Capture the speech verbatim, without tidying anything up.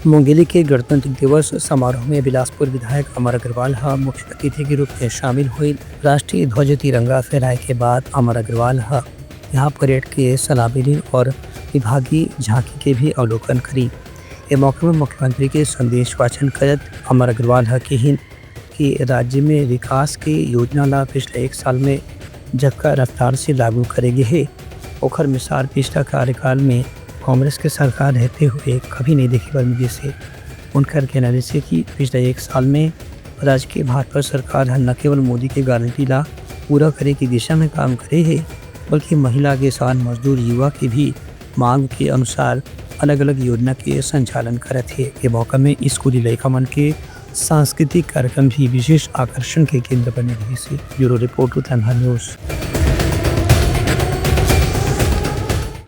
मुंगेली के गणतंत्र दिवस समारोह में बिलासपुर विधायक अमर अग्रवाल ह मुख्य अतिथि के रूप में शामिल हुई। राष्ट्रीय ध्वज तिरंगा फहराए के बाद अमर अग्रवाल ह यहाँ परेड के सलामी लीन और विभागीय झांकी के भी अवलोकन करी। ए मौके में मुख्यमंत्री के संदेश वाचन करत अमर अग्रवाल ह किहिन कि राज्य में विकास के योजना ला पिछले एक साल में जतका रफ्तार से लागू करे गे हे, ओखर मिसाल पिछला कार्यकाल में कांग्रेस के सरकार रहते हुए कभी नहीं देखे बर मिलिस हे। उनकर कहना रिहिसे कि पिछले एक साल में राज्य के भाजपा सरकार ह न केवल मोदी के गारंटी ला पूरा करे की दिशा में काम करे हे, बल्कि महिला, किसान, मजदूर, युवा के भी मांग के अनुसार अलग-अलग योजना के संचालन करत हे। ये मौका में स्कूली लइका मन के सांस्कृतिक कार्यक्रम भी विशेष आकर्षण के केंद्र बने रहिस हे। Bureau report, Utranga news.